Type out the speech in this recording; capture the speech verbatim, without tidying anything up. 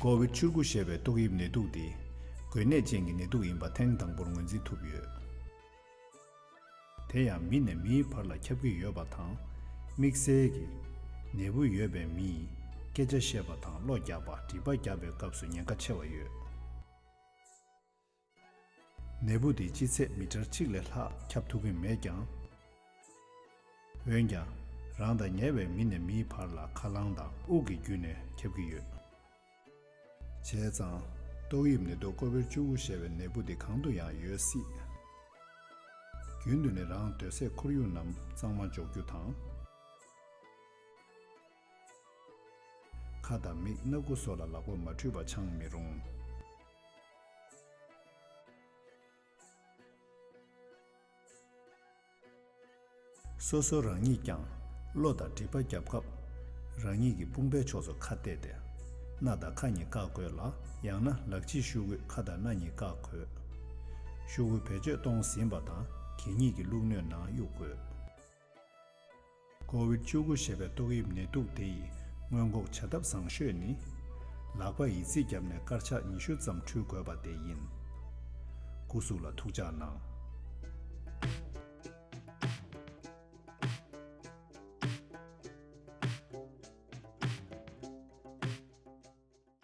ཀོ་བིད་བཅུ་དགུ་ཞེས་པའི་ཏོག་དབྱིབས་ནད་དུག་འདི་འགོས་ནད་ཅན་གྱི་ནད་དུག་ཡིན་པ་ཐེངས་དང་པོར་ངོས་འཛིན་ཐུབ་ཡོད། དེ་ཡང་མི་ནས་མིའི་བར་ལ་ཁྱབ་ཀྱི་ཡོད་པ་དང་། དམིགས་བསལ་གྱིས་ནད་འབུ་ཡོད་པའི་མིས་སྐད་ཆ་བཤད་པ་དང་གློ་རྒྱག་པ། དྲེག་པ་བརྒྱབ་པའི་སྐབས་སུ་ཉེན་ཁ་ཆེ་བ་ཡོད། ནད་འབུ་དེ་ལྕི་ཚད་མི་ཊར་གཅིག་ལས་ལྷག་ཁྱབ་ཐུབ་ཀྱི་མེད་ཀྱང་། འོན་ཀྱང་། རང་དང་ཉེ་བའི་མི་ནས་མིའི་བར་ལ་ཁ་རླངས་དང་དབུགས་ཀྱི་བརྒྱུད་ནས་ཁྱབ་ཀྱི་ཡོད། བྱས་ཙང་། ཏོག་དབྱིབས་ནད་དུག་ཀོ་བིད་བཅུ་དགུ་ཞེས་པའི་ནད་འབུ་འདི་གང་དུ་ཡང་ཡོད་སྲིད། རྒྱུན་དུ་ནི་རང་སྡོད་སའི་ཁོར་ཡུག་རྣམས་གཙང་མ་འཇོག་རྒྱུ་དང་། ཁ་དང་མིག་སྣ་ཁུག་སོགས་ལ་ལག་པ་མ་འཁྲུད་པ་འཆང་མི་རུང་། སོ་སོ་རང་ཉིད་ཀྱང་གློ་དང་དྲེག་པ་བརྒྱབ་སྐབས། རང་ཉིད་ཀྱི་དཔུང་པའི་ཕྱོགས་སུ་ཁ་གཏད་དེ། སྣ་དང་ཁ་གཉིས་བཀག་དགོས་ལ། ཡང་ན་ལག་ཕྱིས་ཤོག་གུས་ཁ་དང་སྣ་གཉིས་བཀག་དགོས། ཤོག་གུ་བེད་སྤྱོད་གཏོང་ཟིན་པ་དང་གད་སྙིགས་ཀྱི་བླུགས་སྣོད་ནང་གཡུག་དགོས། ཀོ་བིད་བཅུ་དགུ་ཞེས་པའི་ཏོག་དབྱིབས་ནད་དུག་དེ་ཡི་སྔོན་འགོག་བྱ་ཐབས་བཟང་ཤོས་ནི། ལག་པ་ཡི་ཙི་བརྒྱབ་ནས་སྐར་ཆ་ཉི་ཤུ་ཙམ་འཁྲུད་དགོས་པ་དེ་ཡིན། སྐུ་གཟུགས་ལ་ཐུགས་ཅག་གནང་།